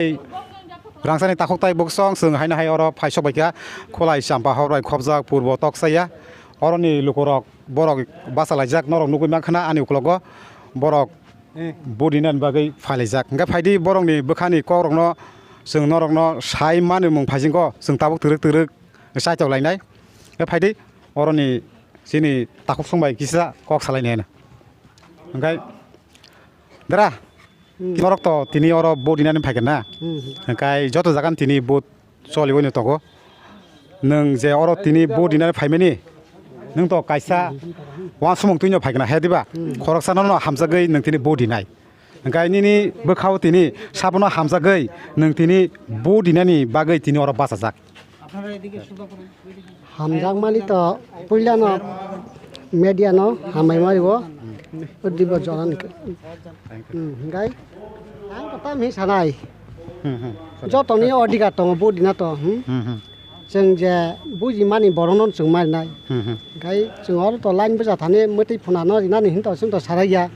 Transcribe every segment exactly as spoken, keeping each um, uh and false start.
Rangsani takhuk tai buksong chwng haino hai oro phaisok baikha, Khulai Champa hor bai khobjak purbo Tokchaya. Oroni lukurok borok bachalaijak norok nugwi mankha na ani uklogo borok budinani bagwi phailaijak. Hwnkhe phaidi borokni bwkhani kokrokno chwng norokno sai manwi mung phaisingo chwng tabuk twrwk twrwk chaitok lainai. Hwnkhe phaidi oroni chini takhuk song bai kisa kok salainai hwnkhe. Dara, norok to tini oro budinani phaikha na? Hwnkhe joto jagan tini bud choliwi no tongo. Nwng je oro tini budinani phaimani, nwng to kaisa uansukmung twino phaikha na he diba? Khoroksa nono hamjagwi nwng tini budinai. Hwnkhe nini bwkhao tini sabono hamjagwi nwng tini budinani bagwi tini oro bachajak. Hamjakmani to puilano media no hambai mari o. Dibo jorani. Hwnkhe ang to tam hi sanai. Jotoni odhikar tongo budina to. Chwng je bujimani borokno chwng marinai. Hwnkhe chwng oro to line bwsa thani mwtwi phunano rinani hinto chwngto sarai ya.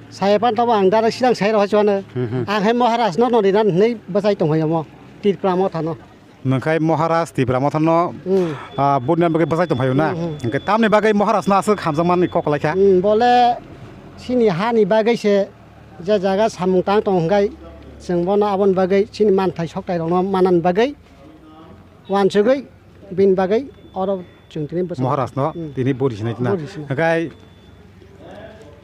Saya pan tabo ang dara sidang sai rw chuano. Ang hai Maharaj no no rinani hinwi bwsai tongphai omo Tripura mothano. Nangkhai Maharaj Tipra Mothano, ah, budinani bagwi bwsai tongphaio na? Hwnkhe tamni bagwi Maharaj no aswk hamjakmani kok khlaikha? Bole chini hani bagwi se je jaga samung tang tong hwnkhe chwng bono aboni bagwi chini manthai sokthai rokno manani bagwi uansugwi bini bagwi oro chwng tini bwsai Maharaj no tini budi sinai na? Budi sinai. Hwnkhe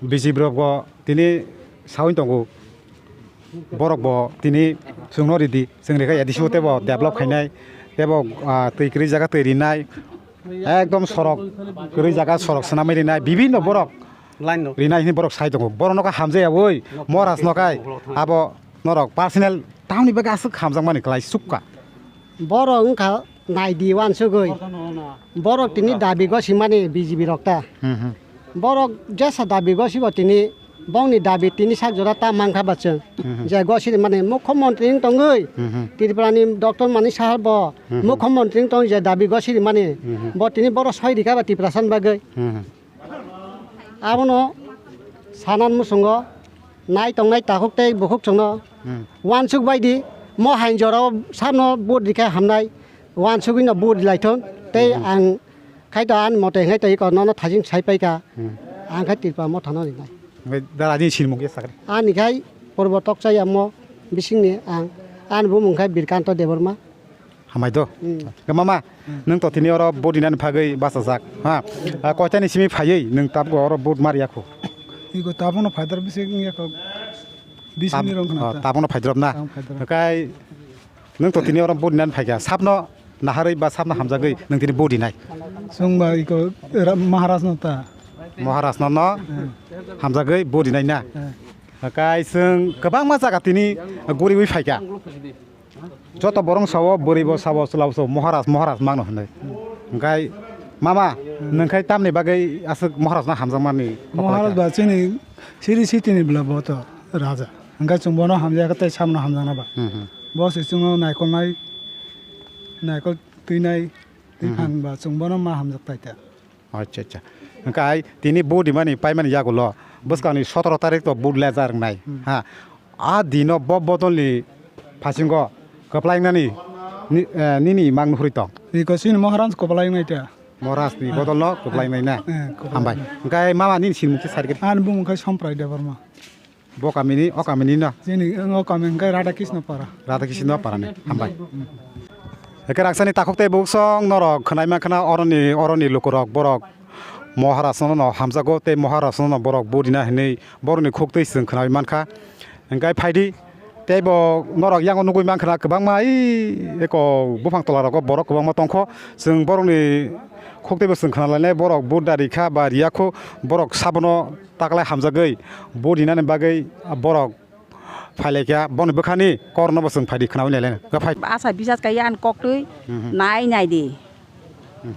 bisi borok bo tini sawi tongo. Borok bo tini chwngno ridi, chwng rikha A D C o teibo develop khainai, teibo, ah, twi kwrwi jaga twi rinai, ekdom sorok kwrwi jaga sorok swnamwi rinai, bibinno borok rinai hwnwi borok sai tongo. Borok nokha hamjaya oi, Maharaj nokhai abo norok personal tamni bagwi aswk hamjakmani kwlai sukha. Borok wngkha naidi uansugwi. Borok tini dabi gosimani B J P rok ta. Borok jesa dabi gosibo tini bongni dabi tini sak jora ta mankha ba chwng. Je gosiri mani mukho montri wng tongwi Tripura ni Doctor Manik Saha bo mukho montri wng tong je dabi gosiri mani bo tini boro soi rikha ba Tiprasa ni bagwi. Abono sanan muchungo nai tongnai takhuk tei bukhuk chwngno uansuk bai di, mo hain jorao sabno vote rikha hamnai, uansugwino vote rilaithun tei ang khaito ani mote hinkhai tei iko nono thajing sai paikha, ang khai Tripura mothano rinai. Dara ni sinimung khe sakri. Ani khai Purbo Tokchaya mo bisingni ang, ani bumung khai Birkanto Debbarma. Hambai do. Mama, nwng to tini oro vote rinani bagwi bachajak, ha? Ah, koitani simi phaiwi nwng tabuk oro vote ma riya kho? Iko tabukno phaidar bisi wngya kho. Bisingni rong khna ta. Tabukno phaidrop na? Tabuk phaidrop. Hwnkhe nwng to tini oro vote rinani phaikha. Sabno naharwi ba sabno hamjagwi nwng tini vote rinai? Chwng ba iko Maharaj no ta. Maharaj no no hamjagwi vote rinai na? Hwnkhe chwng kwbangma jaga tini guriwi phaikha. Joto borok sao, bwrwi bo sao, chwla bo sao, Maharaj, Maharaj mangno hwnwi. Hwnkhe mama, nwng khai tamni bagwi aswk Maharaj no hamjakmani kok khlaikha? Maharaj ba chini siri sitini bwla bo to raja. Hwnkhe chwng bono hamjakha tei samno hamjakna ba. Bo se chwngno naikolnai, naikol twinai, twiphang ba chwng bono ma hamjak paikha. Acha, acha. Hwnkhe ai tini vote rimani paimani yagulo bwskangni sotoro tarik to vote lejar wngnai. Ha. A dino bo bodolni phasingo kwplai wngnani ni-, eh, nini imang nuhuri tong? Iko chini Maharaj kwplai wngnai ta. Maharaj ni bodolno kwplai wngnai na? Eh, kwplai wngnai. Hambai. Hwnkhe mama nini sinimung khe sari khe? Ani bumung khe Somprai Debbarma. Bo kamini, o kamini no? Chini, o kami hwnkhe Radha Krishna Para. Radha Krishna Para ni, hambai. Eke rangsani takhuk tei buksong norok khwnai mankha na oroni, oroni lukurok borok Maharaj no no hamjago tei Maharaj no no borok vote rina hinwi borokni khuk twi chwng khwnai mankha. Hwnkhe phaidi tei bo norok yango nugwi mankha na kwbangma ei eko buphang tola rogo borok kwbangma tongkho. Chwng borokni khuk tei bo chwng khwnalainai borok vote da rikha ba riyakho borok sabono taklai hamjagwi vote rinani bagwi borok phailaikha, boni bwkhani korno bo chwng phaidi khwnawi nailai. Phai. Asa bisas kaiya ani koktwi nai naidi.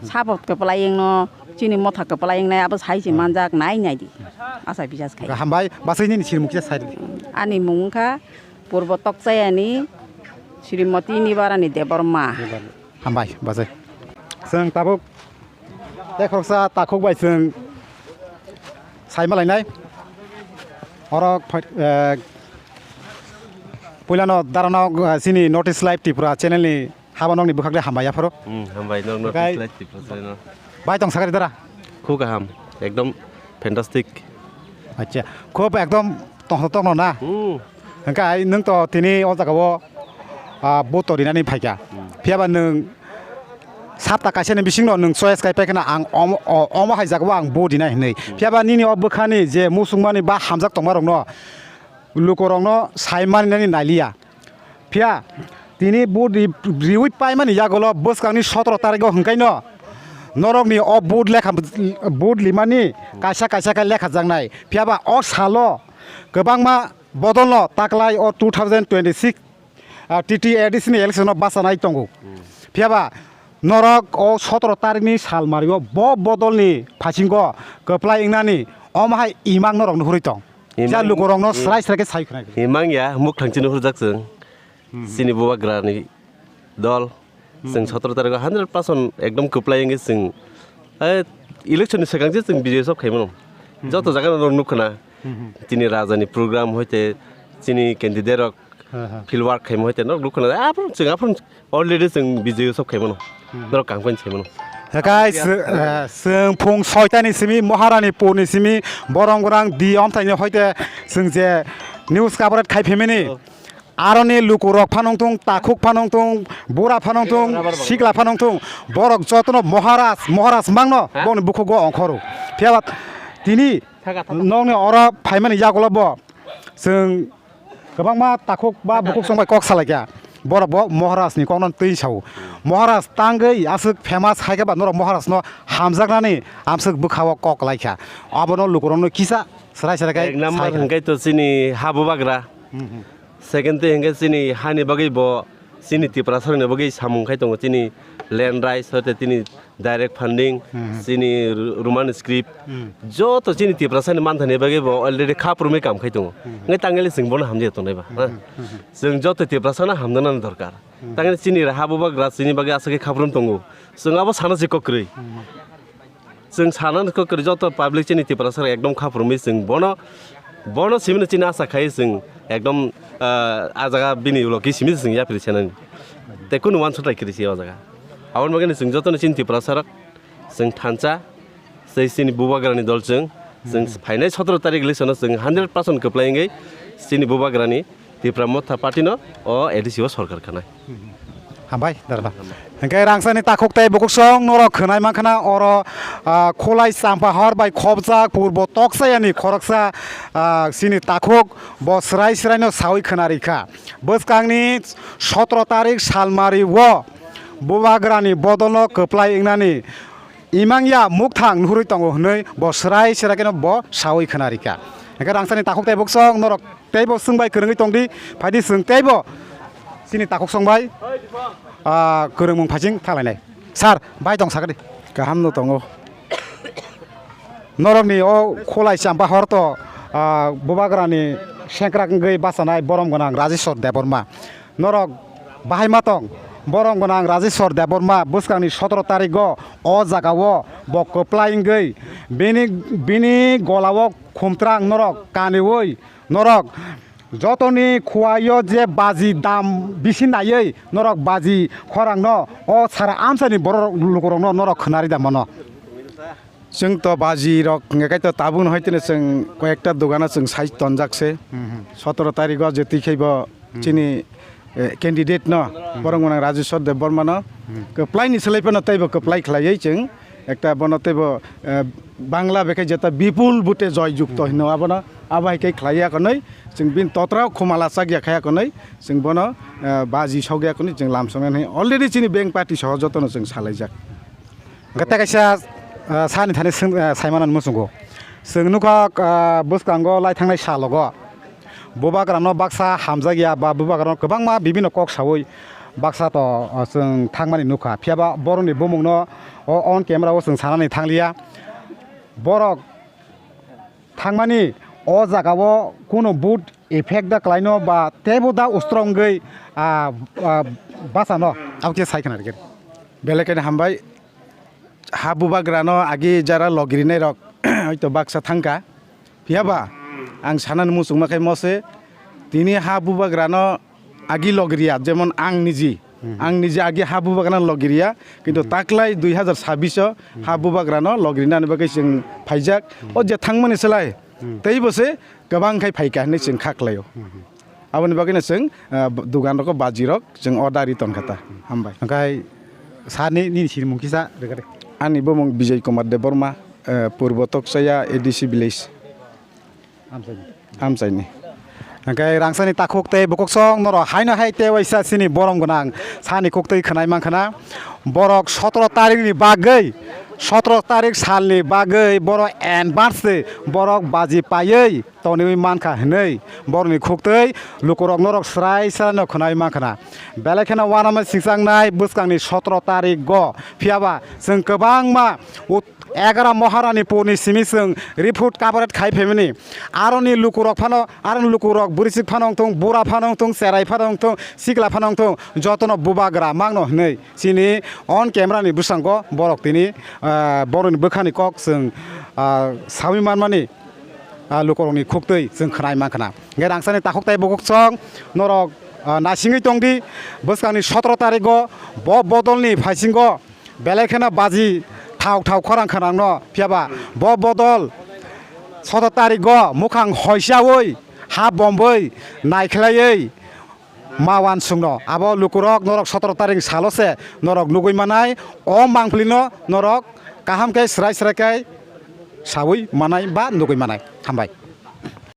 Sabo kwplai wngno chini motha kwplai wngnai abo sai se manjak nai naidi. Asa bisas kai. Hambai, basai nini sinimung kisa sai. Ani mung wngkha Purbo Tokchayani Srimati Nibarani Debbarma. Hambai, bajai. Chwng tabuk tei khoroksa takhuk bai chwng sai malainai. Oro phai-, eh, Puilano darano, ah, chini North East Live Tripura channel ni haba nokni bwkhak de hambai yapharo. Hmm, hambai nok nok Okai. Dislike Tripura channel. Bai tong sakari dara. Khu kaham, ekdom fantastic. Acha, khub ekdom tongthok tongno na. Hmm. Hwnkhe ai nwng to tini o jaga o, ah, vote to rinani phaikha. Hmm. Phiyaba nwng sapta kaisa ni bisingno nwng choice kai paikhana ang omo, o-, omo hai jaga o ang vote rinai hinwi. Hmm. Phiyaba nini o bwkhani je musukmani ba hamjak tongma rokno lukurokno sai maninani naliya. Phiya tini vote ri-, riwi paimani yagulo bwskangni sotoro tarikgo hwnkhaino norokni o vote lekha, vote limani kaisa kaisa khe lekhajaknai. Phiyaba o salo kwbangma bodolno taklai o two thousand twenty-six, ah, T T A D C ni election no bachanai tongo. Phiyaba norok o sotoro tarikni sal mario bo bodolni phasingo kwplai wngnani omo hai imang norok nuhurwi tong. Kisa Imang, lukurokno im-, srai srai khe sai khwnai. Imang ya, muk thangchino hurjak chwng. Hmm. Chini bubagrani dol. Hmm. Chwng sotoro tarikh o hundred percent ekdom kwplai wngwi chwng, eh, election ni swkang se chwng bijoy sob khaimano. Hmm. Joto jaga no nukkhna. Hmm. Chini raja ni program hoite chini candidate rok Ha, ha. Field work khaima hoite norok nukho na, aphuru chwng aphuru already chwng bijoy sob khaimano. Hmm. Norok kangpani saimano. Hakai, ah, chwng phung soitani simi, Maharani purni simi, borom gwnang di omthaini hoite chwng je news coverage khai phaimani. Oh. Aroni lukurok phanong thung, takhuk phanong thung, bura phanong thung, sikla phanong thung, borok jotono Maharaj, Maharaj mangno, ha? Boni bukhugo ongkhoro. Phiyaba tini nokni oro phaimani yagulo bo chwng kwbangma takhuk ba bukhuk chwng bai kok salaikha. Borok bo Maharaj ni kokno twi sao. Maharaj tangwi aswk famous hai khe ba norok Maharaj no hamjaknani amswk bwkha o kok laikha. Abono lukurokno kisa srai srai khai Ek number sai kha. Hwnkhe to chini ha bubagra. Hmm, hmm. Second twi hwnkhe chini hani bagwi bo chini Tiprasarokni bagwi samung khai tongo chini land rights hoite chini direct funding, hmm, chini Ru-, Roman script, hmm, joto chini Tiprasani manthani bagwi bo already kha phurumwi kam khai tongo. Hmm. Hwnkhe tangwi chwng bono hamjak tongnai ba, hmm, ha? Hmm, hmm. Chwng joto Tiprasano hamjaknani dorkar. Hmm. Tangwi chini ha bubagra chini bagwi aswk khe kha phurumwi tongo. Chwng abo sana se kok kwrwi. Hmm. Chwng sana kok kwrwi joto public chini Tiprasarok ekdom kha phurumwi chwng bono, bono simino chini asa khai chwng ekdom, ah, ah jaga bini ulo khe simi chwng yapri sanani. Tei kunu uansuknai kwrwi se o jaga. Aboni bagwi chwng jotono chini Tiprasarok chwng thansa, tei chini bubagrani dol chwng, chwng, hmm, phainai sotoro tarik election-o chwng hundred percent kwplai wngwi chini bubagrani Tipra Motha Party-no o A D C o sorkar khanai. Hambai, darba. Hwnkhe rangchakni takhuk tei bukhuk song norok khwnai mankha na oro, ah, Khulai Champa hor bai khobjak purbo Toksayani khoroksa, ah, chini takhuk bo srai sraino sawi khwna rikha. Bwskangni sotoro tarik salmari o bubagrani bodolno kwplai wngnani imang ya mukthang nuhurwi tongo hwnwi bo srai srai kheno bo sawi khwna rikha. Hwnkhe rangchakni takhuk tei bukhuk song norok teibo swngbai kwrwngwi tongdi, phaidi chwng teibo chini takhuk songbai, ah, kwrwngmung phaising thanglainai. Sir, bai tong sakadi. Kaham no tongo. Norokni o Khulai Champa hor to, ah, bubagrani sengkrak wngwi bachanai borom gwnang Rajeshwar Debbarma. Norok bahai ma tong, borom gwnang Rajeshwar Debbarma bwskangni sotoro tarigo o jagao bo kwplai wngwi bini, bini golao khumtrang norok kaniwi norok jotoni khuaio je baji dam bisi naiwi norok baji khorangno o sara amchaini borok lukurokno norok khwnari da mano. Chwng to baji rok hwnkhe kaitor tabukno hai tini chwng koyekta dogano chwng sai tonjak se. Hmm, hmm. Sotoro tarikgo je twi khaibo, hmm, chini, eh, candidate no, hmm, borok gwnang Rajeshwar Debbarma no, hmm, kwplai ni swlai phano teibo kwplai khlaiwi chwng ekta bono teibo, eh, Bangla bekhai jeta bipul bute joy jukto, hmm, hino abono abo hai khe khlaiya konwi chwng bini totra khumala chakya khaya konwi chwng bono, eh, baji sokya konwi chwng lamsoknani already chini beng party soho jotono chwng salaijak. Hwnkhe tei kaisa, ah, sani thani swng, ah, saimanani muchungo. Chwng nukha, ah, bwskango lai thangnai salogo bubagrano baksa hamjakya ba bubagrano kwbangma bibino kok sawi baksa to, ah, chwng thangmani nukha. Phiyaba borokni bumungno o on camera o chwng sanani thangliya. Borok thangmani o jagao kunu vote effect da klaino ba teibo da ustrongwi, ah, ah, bachano, abo khe sai khna rwgwi. Belai kheno hambai. Ha bubagrano agi jara logirinairok hoito baksa thangkha. Phiyaba ang sanani muchungma khai mose tini ha bubagrano Agi logriya, jemon ang niji, Hmm. ang niji agi ha bubagrano logriya, kintu Hmm. taklai dui hazar sabbish o ha Hmm. bubagrano logrinani bagwi chwng phaijak. Hmm. O je thangmani slai, Hmm. teibo se kwbang khai phaikha hinwi chwng kha khlaio. Hmm. Aboni bagwino chwng, ah, dugan rokgo baji rok chwng order ri tongkha ta. Hambai. Hwnkhe sir ni, nini sinimung kisa rwgadi. Ani bumung Bijay Kumar Debbarma, eh, Purbo Tokchaya A D C village. Amchaini. Amchaini. Hwnkhe rangchakni takhuk tei bukuksong norok haino hai tei waisa chini borom gwnang sani kuk twi khwnai mankha na. Borok sotoro tarikni bagwi, sotoro tarik salni bagwi borok advance twi borok baji paiwi tonwi mankha hwnwi borokni khuktwi lukurok norok srai srai no khwnai mankha na. Belai kheno uanama singchaknai bwskangni sotoro tarik go. Phiyaba chwng kwbangma ut-, Egara Maharani purni simi chwng report coverage khai phaimani. Aroni lukurok phano, aroni lukurok bwrwichwk phano wngthung, bura phano wngthung, cherai phano wngthung, sikla phano wngthung, jotono bubagra mangno hwnwi chini on camera ni bwskango borok tini, ah, borokni bwkhani kok chwng, ah, sawi manmani, ah, lukurokni khuktwi chwng khwnai mankha na. Hwnkhe rangchakni takhuk tei bukuksong norok, ah, naisingwi tongdi, bwskangni sotoro tarigo bo bodolni phaisingo belai kheno baji thao thao khorang khorangno phiyaba bo bodol sotoro tarigo mukhang hoisawi ha bomwi naikhlaiwi ma uansukno abo lukurok norok sotoro tarik salo se norok nugwi manai o mangphlino norok kaham khe srai srai khe sawi manai ba nugwi manai. Hambai.